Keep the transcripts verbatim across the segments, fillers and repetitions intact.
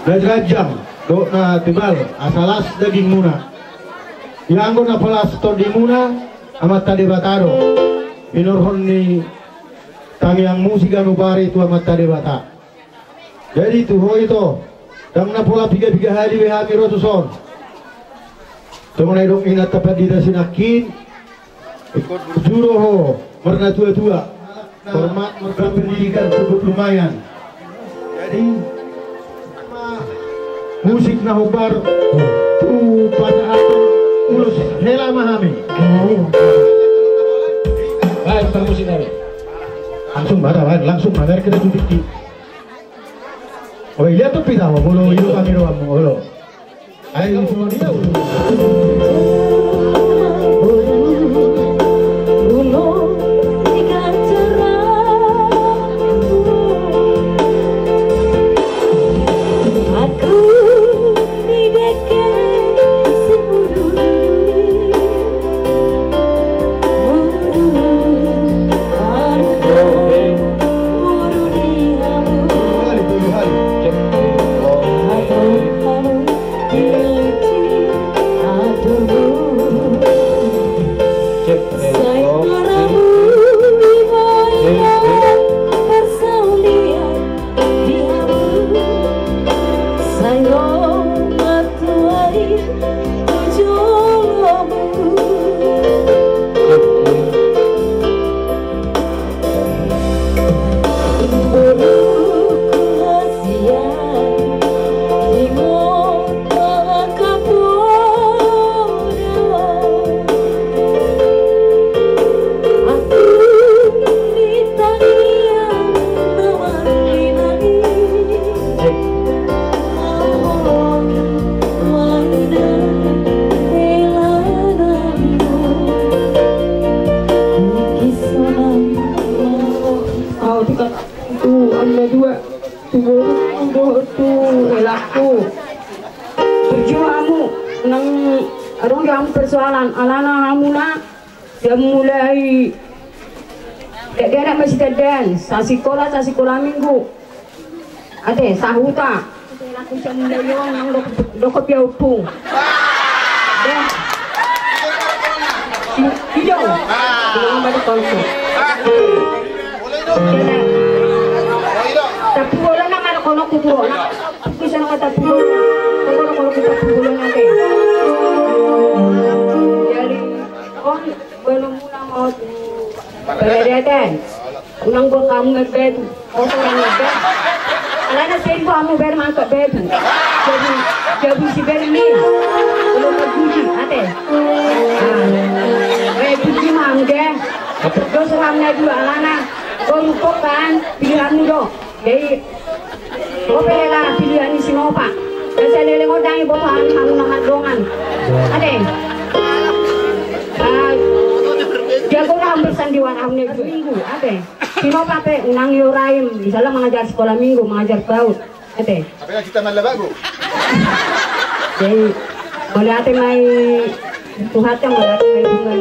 na ganjang dohot na tebal, asa las dagingmuna. Ianggo na palas tondimuna, Amanta Debata do. Hinorhon ni tangiangmu siganup ari tu Amanta Debata. Jadi tu ho ito, ndang na pola piga-piga hali be hami ro tuson. Songon na didok inanta pandita sinangkin, juro ho marnatua-tua, hormat, marpendidikan cukup lumayan. Jadi musik na hombar tu pasahaton ulos hela ma hami. Baik, parmusik nami. Langsung ma, langsung ma, biar kita duduk di. Oh, lihat tu pita ho, bolo, ido kami doang, bolo. Ayo, itu dia. Au tingkat tu ama dua, tu boru, tu boru, tu helangku. Burju hamu, nang adong di hamu persoalan, alana hamu na, sian mulai dakdanak ma sitandaan, sasikola, sasikola minggu. Ate, sahuta. Laku sian mulai on, nang dok-, dokop ia ompung. Dah. Ido. Ido ma di konco. Tapulolo na, nang adong kono ku tu ona. Ku sana ka tapulolo. Kono kono ku tapulolo na te. Jadi, on, belum muna mau tu. Berada ten. Unang gok hamu marbatu. Kotor hamu be. Alana sering gok hamu ber mangkok batu. Jadi, jadi si ber ni. Belum berguna, ate. Ah. Eh, puji ma hamu ge. Dosa hamu na dua alana. Gok rupok kan, pilihanmu do. Jadi, gok pe hela pilihan ni si Nopa. Dan saya leleng odang i boto hamu na mardongan. Ate. Ah, jago hamu bersandiwara hamu na dua minggu, ate. Si Nopa pe, unang iorai, misalna mangajar sikola minggu, mangajar paut. Ate. Tapi kan kita malah bagus. Jadi, mauliate ma i Tuhan, mauliate ma i Tuhan.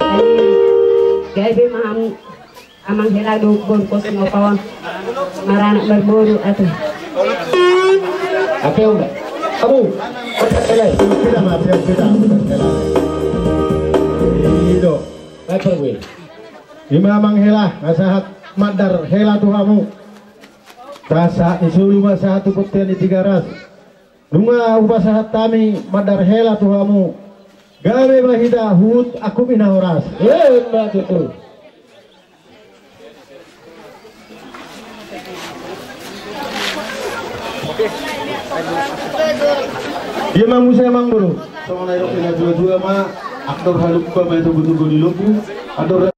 Jadi, gabe ma hamu amang hela dohot boru, pos ma paon. Maranak marboru, ate. Ate, Om. Kamu. Otak hela, sudah mati, sudah. Ido. Apa gue? Ima amang hela, na sahat mandar hela tu hamu. Sahat ni solu ma sahat tu bontean ni Tigaras. Nunga hupasahat hami mandar hela tu hamu. Gabe ma hita huhut angkup i na horas. Ima tutu. Dia ma muse amang boru. Songon na didok ni na tua-tua ma, andor halumpang ma i togu-togu ni lombu. Andor